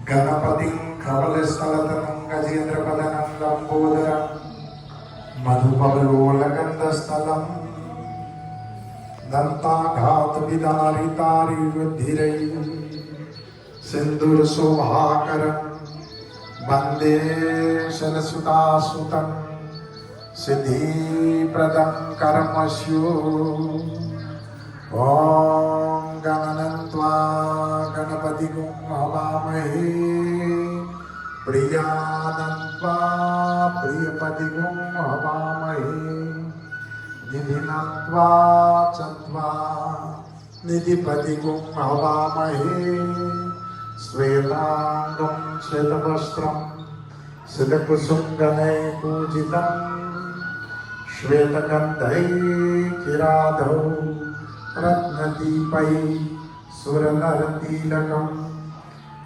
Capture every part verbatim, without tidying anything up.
गणपतिं कवलस्थलतनुं गजेन्द्रवदनं लम्बोदरं मधुपवलोलगन्धस्थलं दन्ताघातविदारितारिवृद्धिरैः सिन्दूरशोभाकरं वन्दे शरसुतासुतं सिद्धिप्रदं करमस्यो। ॐ गणनं त्वा गणपतिगुं हवामहे, प्रियानं त्वा प्रियपतिगुं हवामहे, निधिनं त्वा च त्वा निधिपतिगुं हवामहे, श्वेताङ्गं श्वेतवस्त्रं श्वेतकुसुमगणैर्पूजितं, श्वेतगन्धैः किरातौ रत्नदीपैः सुरनरतिलकं,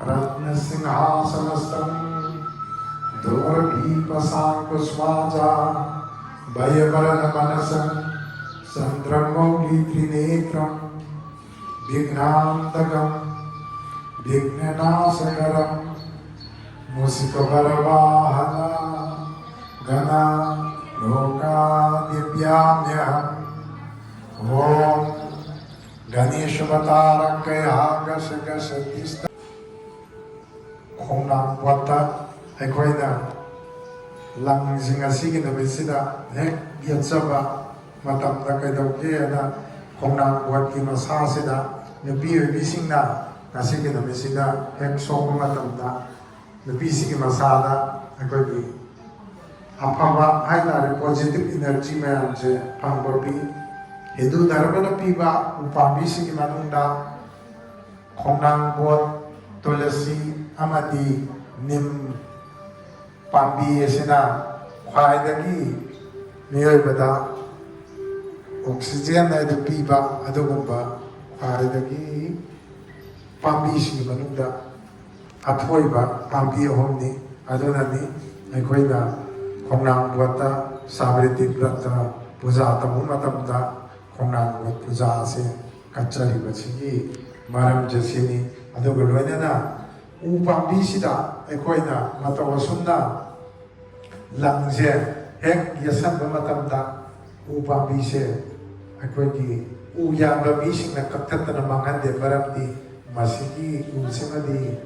रत्नसिंहासनस्थं दोर्भिः प्रशाङ्कुशाब्जैः वय्यवर्णमनसं चन्द्रमौलिद्रिनेत्रं विघ्नान्तकं विघ्ननाशकरं मूषिकवरवाहनं गणाधिपाम्यहम्। ॐ गणेशवतारकया गश गश तिष्ठ। ꯈꯣꯡꯅꯥꯡ ꯕꯣꯠꯇ ꯑꯩꯈꯣꯏꯅ ꯂꯪꯁꯤꯡ ꯑꯁꯤꯒꯤ ꯅꯨꯃꯤꯠꯁꯤꯗ ꯍꯦꯛ ꯌꯦꯠꯆꯕ ꯃꯇꯝꯗ ꯀꯩꯗꯧꯒꯦꯅ, ꯈꯣꯡꯅꯥꯡ ꯕꯣꯠꯀꯤ ꯃꯁꯥꯁꯤꯗ ꯅꯨꯄꯤ ꯑꯣꯏꯕꯤꯁꯤꯡꯅ ꯉꯁꯤꯒꯤ ꯅꯨꯃꯤꯠꯁꯤꯗ ꯍꯦꯛ ꯁꯣꯛꯄ ꯃꯇꯝꯗ ꯅꯨꯄꯤꯁꯤꯒꯤ ꯃꯁꯥꯗ ꯑꯩꯈꯣꯏꯒꯤ ꯑꯐꯕ ꯍꯥꯏꯇꯥꯔꯦ, ꯄꯣꯖꯤꯇꯤꯚ ꯏꯅꯔꯖꯤ ꯃꯌꯥꯝꯁꯦ ꯐꯪꯕ ꯄꯤ꯫ ꯍꯤꯟꯗꯨ ꯙꯔꯃꯅ ꯄꯤꯕ ꯎꯄꯥꯝꯕꯤꯁꯤꯡꯒꯤ ꯃꯅꯨꯡꯗ ꯈꯣꯡꯅꯥꯡ ꯕꯣꯠ, ꯇꯨꯂꯁꯤ ꯑꯃꯗꯤ ꯅꯤꯝ ꯄꯥꯝꯕꯤ ꯑꯁꯤꯅ ꯈ꯭ꯋꯥꯏꯗꯒꯤ ꯃꯤꯑꯣꯏꯕꯗ ꯑꯣꯛꯁꯤꯖꯦꯟ ꯍꯥꯏꯗꯨ ꯄꯤꯕ ꯑꯗꯨꯒꯨꯝꯕ ꯈ꯭ꯋꯥꯏꯗꯒꯤ ꯄꯥꯝꯕꯤꯁꯤꯡꯒꯤ ꯃꯅꯨꯡꯗ ꯑꯊꯣꯏꯕ ꯄꯥꯝꯕꯤ ꯑꯍꯨꯝꯅꯤ꯫ ꯑꯗꯨꯅꯅꯤ ꯑꯩꯈꯣꯏꯅ ꯈꯣꯡꯅꯥꯡ ꯕꯣꯠꯇ ꯁꯥꯕꯔꯤꯇꯤ ꯕ꯭ꯔꯠꯇ ꯄꯨꯖꯥ ꯇꯧꯕ ꯃꯇꯝꯗ ꯈꯣꯡꯅꯥꯡ ꯕꯣꯠ ꯄꯨꯖꯥ ꯑꯁꯤ ꯀꯠꯆꯔꯤꯕꯁꯤꯒꯤ ꯃꯔꯝꯁꯦ ꯁꯤꯅꯤ꯫ ꯑꯗꯨꯒ ꯂꯣꯏꯅꯅ ꯎ ꯄꯥꯝꯕꯤꯁꯤꯗ ꯑꯩꯈꯣꯏꯅ ꯃꯇꯧ ꯑꯁꯨꯝꯅ ꯂꯪꯁꯦ ꯍꯦꯛ ꯌꯦꯠꯁꯟꯕ ꯃꯇꯝꯗ ꯎ ꯄꯥꯝꯕꯤꯁꯦ ꯑꯩꯈꯣꯏꯒꯤ ꯎ ꯌꯥꯟꯕ ꯃꯤꯁꯤꯡꯅ ꯀꯛꯊꯠꯇꯅ ꯃꯥꯡꯍꯟꯗꯦ꯫ ꯃꯔꯝꯗꯤ ꯃꯁꯤꯒꯤ ꯎꯁꯤꯃꯗꯤ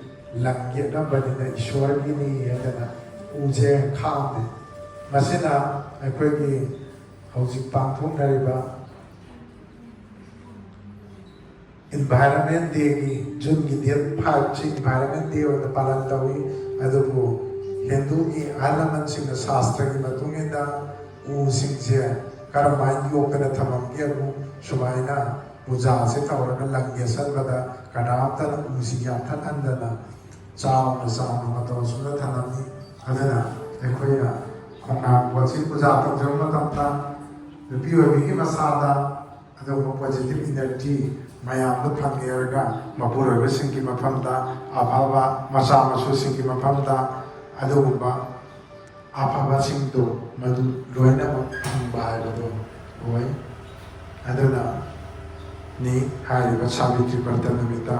ꯂꯪ ꯌꯦꯠꯂꯝꯕꯅꯤꯅ ꯏꯁꯣꯔꯒꯤꯅꯤ ꯍꯥꯏꯗꯅ ꯎꯁꯦ ꯈꯥꯛꯑꯝꯃꯦ꯫ ꯃꯁꯤꯅ ꯑꯩꯈꯣꯏꯒꯤ ꯍꯧꯖꯤꯛ ꯄꯥꯡꯊꯣꯛꯅꯔꯤꯕ Environment Day ꯒꯤ, ꯖꯨꯟꯒꯤ date five ꯁꯤ Environment Day ꯑꯣꯏꯅ ꯄꯥꯂꯟ ꯇꯧꯏ꯫ ꯑꯗꯨꯕꯨ ꯍꯤꯟꯗꯨꯒꯤ ꯑꯍꯜ ꯂꯃꯟꯁꯤꯡꯅ ꯁꯥꯁꯇ꯭ꯔꯒꯤ ꯃꯇꯨꯡ ꯏꯟꯅ ꯎꯁꯤꯡꯁꯦ ꯀꯔꯝꯍꯥꯏꯅ ꯌꯣꯛꯇꯅ ꯊꯝꯃꯝꯒꯦꯕꯨ, ꯁꯨꯃꯥꯏꯅ ꯄꯨꯖꯥꯁꯦ ꯇꯧꯔꯒ ꯂꯪ ꯌꯦꯠꯁꯟꯕꯗ ꯀꯅꯥꯝꯇꯅ ꯎꯁꯤ ꯌꯥꯟꯊꯠꯍꯟꯗꯅ ꯆꯥꯎꯅ ꯆꯥꯎꯅ ꯃꯇꯧ ꯑꯁꯨꯝꯅ ꯊꯝꯂꯝꯃꯤ꯫ ꯑꯗꯨꯅ ꯑꯩꯈꯣꯏꯅ ꯈꯣꯡꯅꯥꯡ ꯄꯣꯠꯁꯤ ꯄꯨꯖꯥ ꯇꯧꯖꯕ ꯃꯇꯝꯗ ꯅꯨꯄꯤ ꯑꯣꯏꯕꯤꯒꯤ ꯃꯁꯥꯗ ꯑꯗꯨꯒꯨꯝꯕ positive energy ꯃꯌꯥꯝꯗꯣ ꯐꯪꯉꯦ ꯍꯥꯏꯔꯒ ꯃꯄꯨꯔꯣꯏꯕꯁꯤꯡꯒꯤ ꯃꯐꯝꯗ ꯑꯐꯕ, ꯃꯆꯥ ꯃꯁꯨꯁꯤꯡꯒꯤ ꯃꯐꯝꯗ ꯑꯗꯨꯒꯨꯝꯕ ꯑꯐꯕꯁꯤꯡꯗꯣ ꯃꯗꯨ ꯂꯣꯏꯅꯃꯛ ꯐꯪꯕ ꯍꯥꯏꯕꯗꯣ ꯑꯣꯏ꯫ ꯑꯗꯨꯅ ꯅꯤ ꯍꯥꯏꯔꯤꯕ ꯁꯥꯕꯤꯇ꯭ꯔꯤ ꯕ꯭ꯔꯇ ꯅꯨꯃꯤꯠꯇ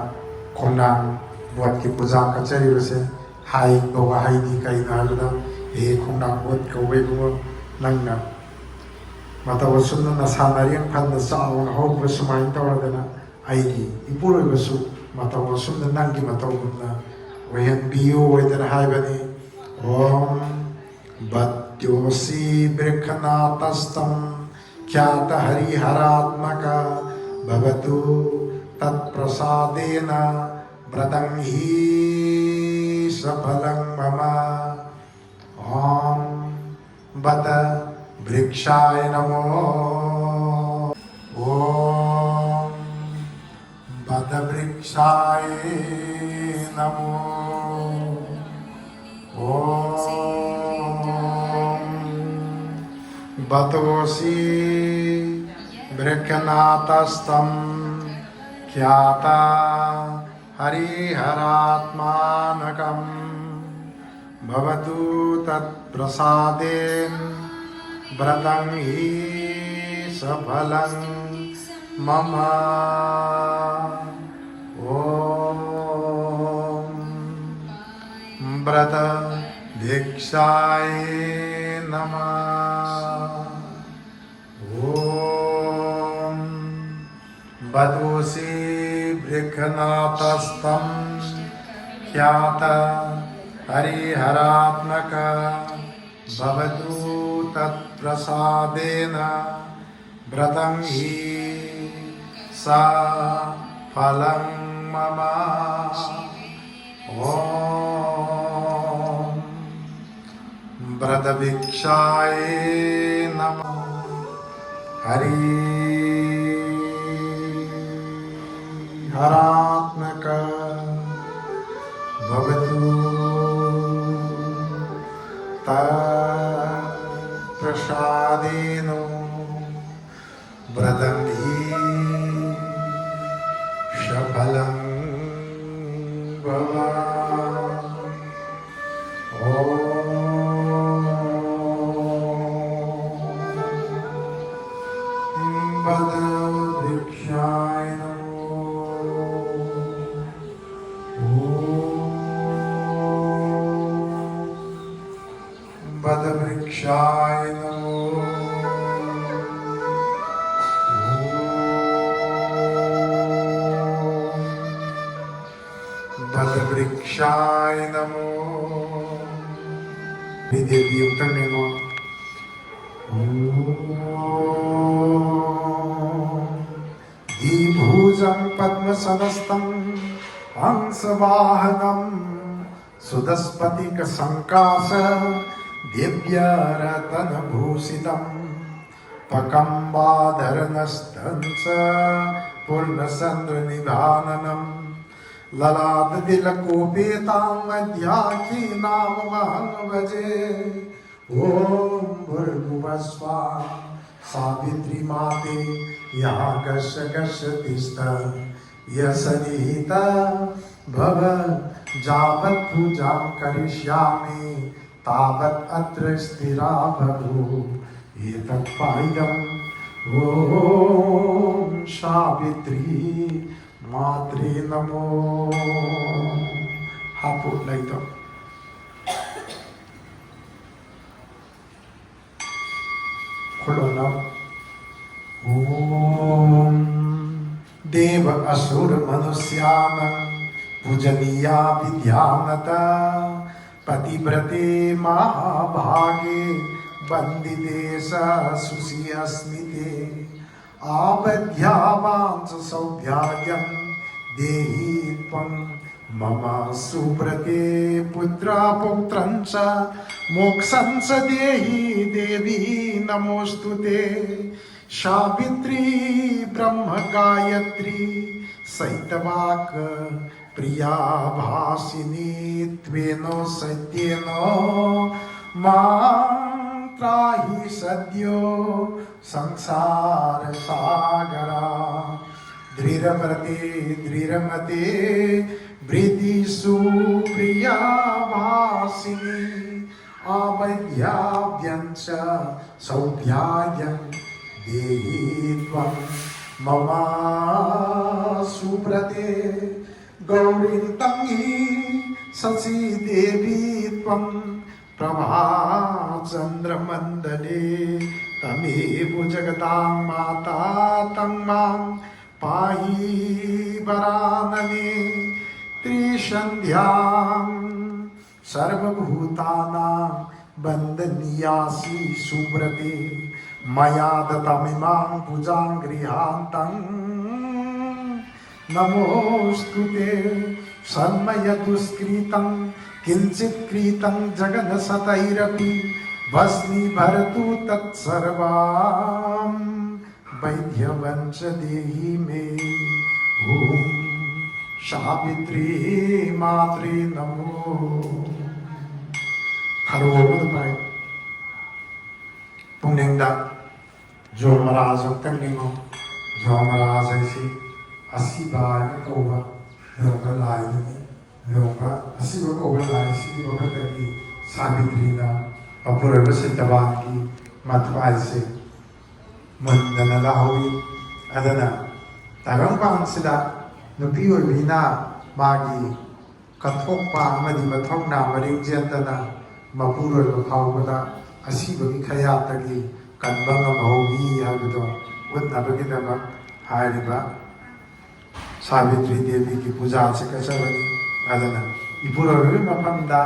ꯈꯣꯡꯅꯥꯡ ꯕꯣꯠꯀꯤ ꯄꯨꯖꯥ ꯀꯠꯆꯔꯤꯕꯁꯦ꯫ ꯍꯥꯏꯕ ꯋꯥꯍꯩꯗꯤ ꯀꯩꯅꯣ ꯍꯥꯏꯕꯗ, "ꯑꯦ ꯈꯣꯡꯅꯥꯡ ꯕꯣꯠ ꯀꯧꯕ ꯏꯕꯨꯡꯉꯣ, ꯅꯪꯅ ꯃꯇꯧ ꯑꯁꯨꯝꯅ ꯅꯁꯥ ꯅꯔꯦꯡ ꯐꯟꯗ ꯆꯥꯎꯅ ꯍꯧꯕ ꯁꯨꯃꯥꯏꯅ ꯇꯧꯔꯗꯅ ꯑꯩꯒꯤ ꯏꯄꯨꯔꯣꯏꯕꯁꯨ ꯃꯇꯧ ꯑꯁꯨꯝꯅ ꯅꯪꯒꯤ ꯃꯇꯧꯒꯨꯝꯅ ꯑꯣꯏꯍꯟꯕꯤꯌꯨ" ꯍꯥꯏꯗꯅ ꯍꯥꯏꯕꯅꯤ꯫ ॐ बत्योषी वृक्षनाथस्थं ख्यातहरिहरात्मक भवतु तत्प्रसादेन व्रतं हि सफलं मम। ॐ बत वृक्षाय नमो। ॐ बत वृक्षाय नमो। ॐ बतोषी वृक्षनाथस्थं ख्यात हरिहरात्मानकं भवतु तत्प्रसादेन व्रतं हि सफलं मम। ॐ व्रतभिक्षायै नमः। ॐ वतोऽसि वृषनाथस्थं ख्यात हरिहरात्मक भवतु तत्प्रसादेन व्रतं हि सफलं मम। ॐ व्रतभिक्षायै नमः। हरिहरात्मक भवतु तत्प्रसादेन व्रतं हि सफलं भव। ॐ व्रतभिक्षायै नमः। ॐ व्रतभिक्षायै नमः। ॐ व्रतभिक्षायै नमः। विद्या दीप करने को। ॐ द्विभुजं पद्मसनस्थं हंसवाहनं सुदस्फटिकसङ्काश दिव्यरत्नभूषितं पकम्बाधरनस्थं च पूर्णचन्द्रनिभाननम्। ललाटतिलकोपेतां मध्याङ्गीं नामहं भजे। ॐ भूर्भुवः स्वः सावित्री माते या गच्छ गच्छ तिष्ठ या सन्निहिता भव। यावत् पूजां करिष्यामि तावत् अत्र स्थिरा भव। एतत् पाद्यम् ॐ सावित्री मात्रे नमः। ꯍꯥꯞꯄꯨ ꯂꯩꯗꯣ꯫ ꯈꯨꯔꯨꯝꯅꯧ꯫ ॐ देव असुर मनुष्याणां पूजनीया विद्यानता पतिव्रते महाभागे वन्दिते स सुशी अस्मि ते। आबध्यावां च सौभाग्यं देहि त्वं मम सुव्रते। पुत्र पौत्रं च मोक्षं च देहि देवी नमोऽस्तु ते। सावित्री ब्रह्म गायत्री सहितवाक् प्रिया भाषिणी त्वेनो सत्येनो मां त्राहि सद्यो संसारसागरा। दृढव्रते दृढमते वृद्धिषु प्रिया भाषिणी। आबध्याव्यं च सौभाग्यं देहि त्वं मम सुव्रते। गौरीं तंहि शचीदेवी त्वं प्रभाचन्द्रमण्डले। तमेव जगतां माता तं मां पाहि वरानने। त्रिसन्ध्यां सर्वभूतानां वन्दनीयासि सुव्रते। मया दत्तमिमां पूजां गृहाण तं नमोऽस्तु ते। सन्मयदुष्कृतं किञ्चित् कृतं जघनशतैरपि भस्मीभर्तु तत्सर्वं वैधव्यं च देहि मे। ॐ सावित्री मात्रे नमो। ꯊꯔꯣ ꯑꯃꯗ ꯄꯥꯏ꯫ ꯄꯨꯛꯅꯤꯡꯗ ꯖꯣꯃꯔꯥꯖ ꯑꯃꯨꯛꯇꯪ ꯅꯤꯡꯉꯣ꯫ ꯖꯣꯃꯔꯥꯖ ꯍꯥꯏꯁꯤ ꯑꯁꯤꯕ ꯍꯥꯏꯅ ꯀꯧꯕ ꯂꯨꯍꯣꯡꯕ ꯂꯥꯏꯗꯨꯅꯤ꯫ ꯂꯨꯍꯣꯡꯕ ꯑꯁꯤꯕ ꯀꯧꯕ ꯂꯥꯏꯁꯤꯒꯤ ꯃꯈꯨꯠꯇꯒꯤ ꯁꯥꯕꯤꯇ꯭ꯔꯤꯅ ꯃꯄꯨꯔꯣꯏꯕ ꯁꯤꯇꯕꯥꯟꯒꯤ ꯃꯊ꯭ꯋꯥꯏꯁꯦ ꯃꯨꯟꯗꯅ ꯂꯧꯍꯧꯏ꯫ ꯑꯗꯨꯅ ꯇꯥꯏꯕꯪꯄꯥꯟꯁꯤꯗ ꯅꯨꯄꯤ ꯑꯣꯏꯕꯤꯅ ꯃꯥꯒꯤ ꯀꯠꯊꯣꯛꯄ ꯑꯃꯗꯤ ꯃꯊꯧꯅꯥ ꯃꯔꯤꯛ ꯆꯦꯟꯗꯅ ꯃꯄꯨꯔꯣꯏꯕ ꯐꯥꯎꯕꯗ ꯑꯁꯤꯕꯒꯤ ꯈꯌꯥꯠꯇꯒꯤ ꯀꯟꯕ ꯉꯝꯍꯧꯏ ꯍꯥꯏꯕꯗꯣ ꯎꯠꯅꯕꯒꯤꯗꯃꯛ ꯍꯥꯏꯔꯤꯕ ꯁꯥꯕꯤꯇ꯭ꯔꯤ ꯗꯦꯕꯤꯒꯤ ꯄꯨꯖꯥꯁꯦ ꯀꯠꯆꯕꯅꯤ꯫ ꯑꯗꯨꯅ ꯏꯄꯨꯔꯣꯏꯕꯒꯤ ꯃꯐꯝꯗ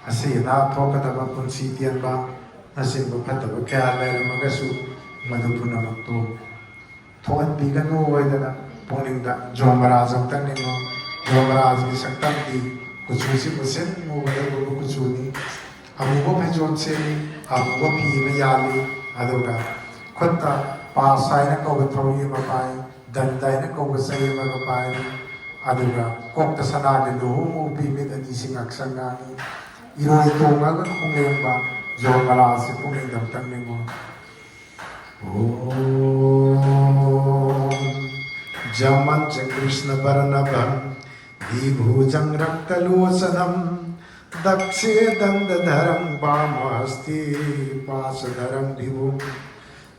ꯑꯁꯤ ꯑꯅꯥ ꯊꯣꯛꯀꯗꯕ, ꯄꯨꯟꯁꯤ ꯇꯦꯟꯕ ꯅꯆꯤꯡꯕ ꯐꯠꯇꯕ ꯀꯌꯥ ꯂꯩꯔꯝꯃꯒꯁꯨ ꯃꯗꯨ ꯄꯨꯝꯅꯃꯛꯇꯨ ꯊꯣꯛꯍꯟꯕꯤꯒꯅꯨ ꯍꯥꯏꯗꯅ ꯄꯨꯛꯅꯤꯡꯗ ꯖꯣꯃꯔꯥꯖ ꯑꯃꯇꯪ ꯅꯤꯡꯉꯣ꯫ ꯖꯣꯃꯔꯥꯖꯒꯤ ꯁꯛꯇꯝꯗꯤ ꯀꯨꯆꯨꯁꯤ ꯃꯨꯁꯤꯟ ꯃꯨꯒꯗꯧꯔꯕ ꯀꯨꯆꯨꯅꯤ꯫ ꯑꯃꯨꯕ ꯐꯩꯖꯣꯝ ꯁꯦꯠꯂꯤ, ꯑꯃꯨꯕ ꯐꯤ ꯑꯃ ꯌꯥꯜꯂꯤ, ꯑꯗꯨꯒ ꯈꯨꯠꯇ ꯄꯥꯁ ꯍꯥꯏꯅ ꯀꯧꯕ ꯊꯧꯔꯤ ꯑꯃ ꯄꯥꯏ, ꯗꯟꯗ ꯍꯥꯏꯅ ꯀꯧꯕ ꯆꯩ ꯑꯃꯒ ꯄꯥꯏꯔꯤ, ꯑꯗꯨꯒ ꯀꯣꯛꯇ ꯁꯅꯥꯒꯤ ꯂꯨꯍꯣꯡ ꯎꯞꯄꯤ, ꯃꯤꯠ ꯑꯅꯤꯁꯤ ꯉꯥꯛꯁꯪ ꯉꯥꯡꯏ꯫ ꯏꯔꯣꯏ ꯇꯣꯡꯉꯒ ꯈꯣꯡꯂꯦꯡꯕ ꯖꯣꯃꯔꯥꯖꯁꯤ ꯄꯨꯛꯅꯤꯡꯗ ꯑꯃꯇꯪ ꯅꯤꯡꯉꯣ꯫ ॐ जमञ्च कृष्णवर्णभं द्विभुजं रक्तलोचनं दक्षे दण्डधरं वामहस्ते पाशधरं विभुं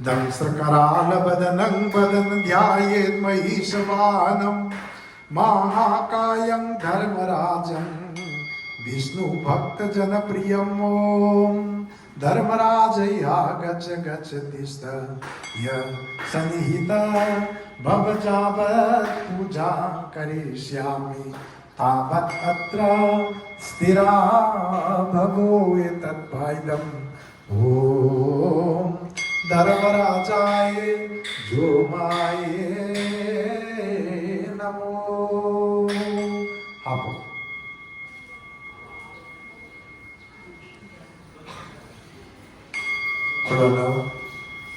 दंष्ट्रकरालवदनं वदनं ध्यायेत् महेशवाहनं महाकायं धर्मराजं विष्णुभक्तजनप्रियम्। ॐ धर्मराज आगच्छ गच्छ तिष्ठ यः सन्निहितः भव यावत् पूजां करिष्यामि तावत् अत्र स्थिरा भव। एतद् वाइदम्। ॐ धर्मराजाय जोमाय नमो। ꯍꯥꯞꯄꯣ꯫ ꯈꯨꯔꯨꯝꯂꯣ꯫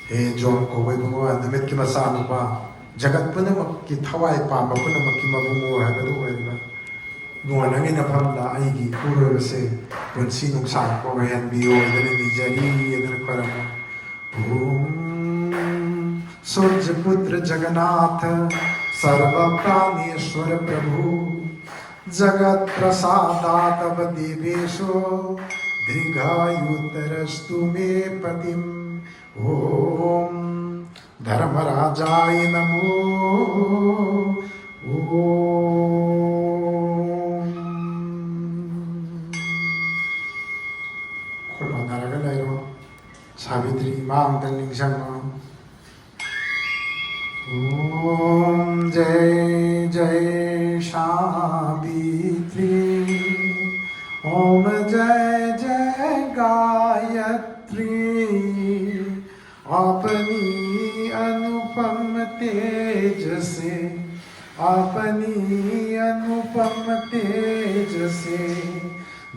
ꯍꯦ ꯖꯣꯝ ꯀꯧꯕ ꯏꯕꯨꯡꯉꯣ, ꯅꯨꯃꯤꯠꯀꯤ ꯃꯆꯥꯅꯨꯄꯥ, ꯖꯒꯠ ꯄꯨꯝꯅꯃꯛꯀꯤ ꯊꯋꯥꯏ ꯄꯥꯟꯕ ꯄꯨꯝꯅꯃꯛꯀꯤ ꯃꯕꯨꯡꯉꯣ ꯍꯥꯏꯕꯗꯨ ꯑꯣꯏꯔꯤꯕ ꯏꯕꯨꯡꯉꯣ, ꯅꯪꯒꯤ ꯅꯐꯝꯗ ꯑꯩꯒꯤ ꯏꯄꯨꯔꯣꯏꯕꯁꯦ ꯄꯨꯟꯁꯤ ꯅꯨꯡꯁꯥꯡꯕ ꯑꯣꯏꯍꯟꯕꯤꯌꯨ ꯍꯥꯏꯗꯅ ꯅꯤꯖꯔꯤ ꯍꯥꯏꯗꯅ ꯈꯨꯔꯨꯝꯃꯨ꯫ ॐ सूर्यपुत्र जगन्नाथ सर्वप्राणेश्वर प्रभु जगत्प्रसादातव देवेशो दीर्घायुतरस्तु मे पतिम्। ॐ धर्मराजाय नमो। ॐ ꯈꯨꯔꯨꯝꯅꯔꯒ ꯂꯩꯔꯣ꯫ ꯁꯥꯕꯤꯇ꯭ꯔꯤ ꯏꯃꯥ ꯑꯃꯨꯛꯇꯪ ꯅꯤꯡꯁꯤꯡꯉꯣ꯫ ॐ जय जय सावित्री। ॐ जय जय गायत्री। अपनी अनुपम तेज से, अपनी अनुपम तेज से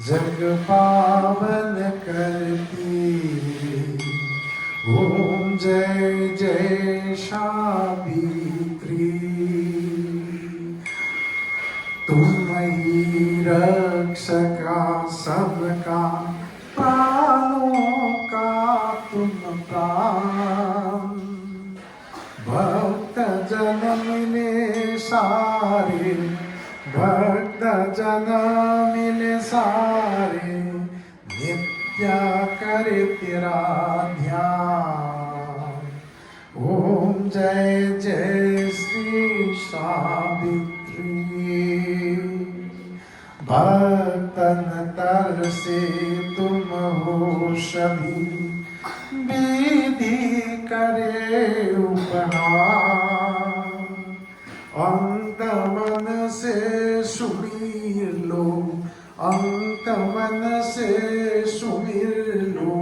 जग पावन करती। ॐ जय जय सावित्री। तुम ही रक्षका सबका, प्राणों का तुम प्राण। भक्त जन मिले सारे, भक्त जन मिले सारे, नित्य करे तेरा ध्यान। ॐ जय जय श्री सावित्री। भक्तन तर से तुम हो सभी, विधि करे उपहार। अंत मन से सुमिर लो, अंत मन से सुमिर लो,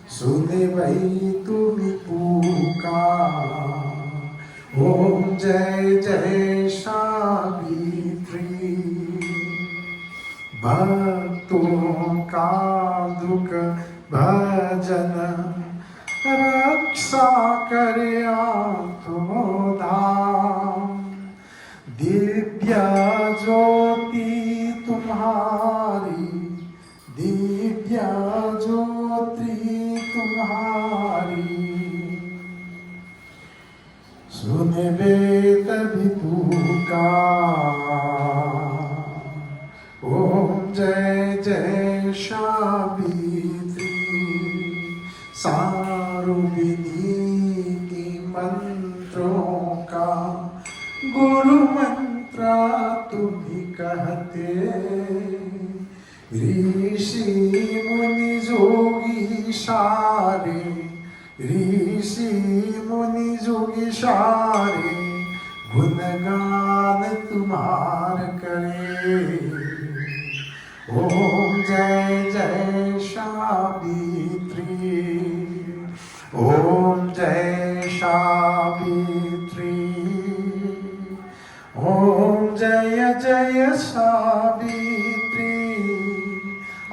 सुने भाई तुम पुकार। ॐ जय जय सावित्री। भक्तों का दुख भजन, रक्षा करे आठों धाम। दिव्य ज्योति तुम्हारी, दिव्य ज्योति तुम्हारी, सुने बेत भी पुकार। ॐ जय जय सावित्री। सारुविनी मंत्रों का गुरु मंत्र तुम ही कहते। ऋषि मुनि जोगी सारे, ऋषि मुनि जोगी सारे, गुणगान तुम्हार करे। ओम जय जय सावित्री, ओम जय सावित्री, ओम जय जय सावित्री।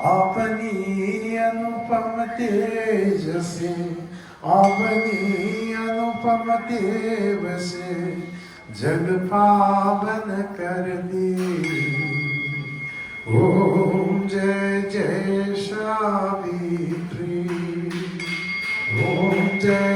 अपनी अनुपम तेज से, अपनी अनुपम तेज से जग पावन कर दे। ओम जय जय सावित्री, ओम जय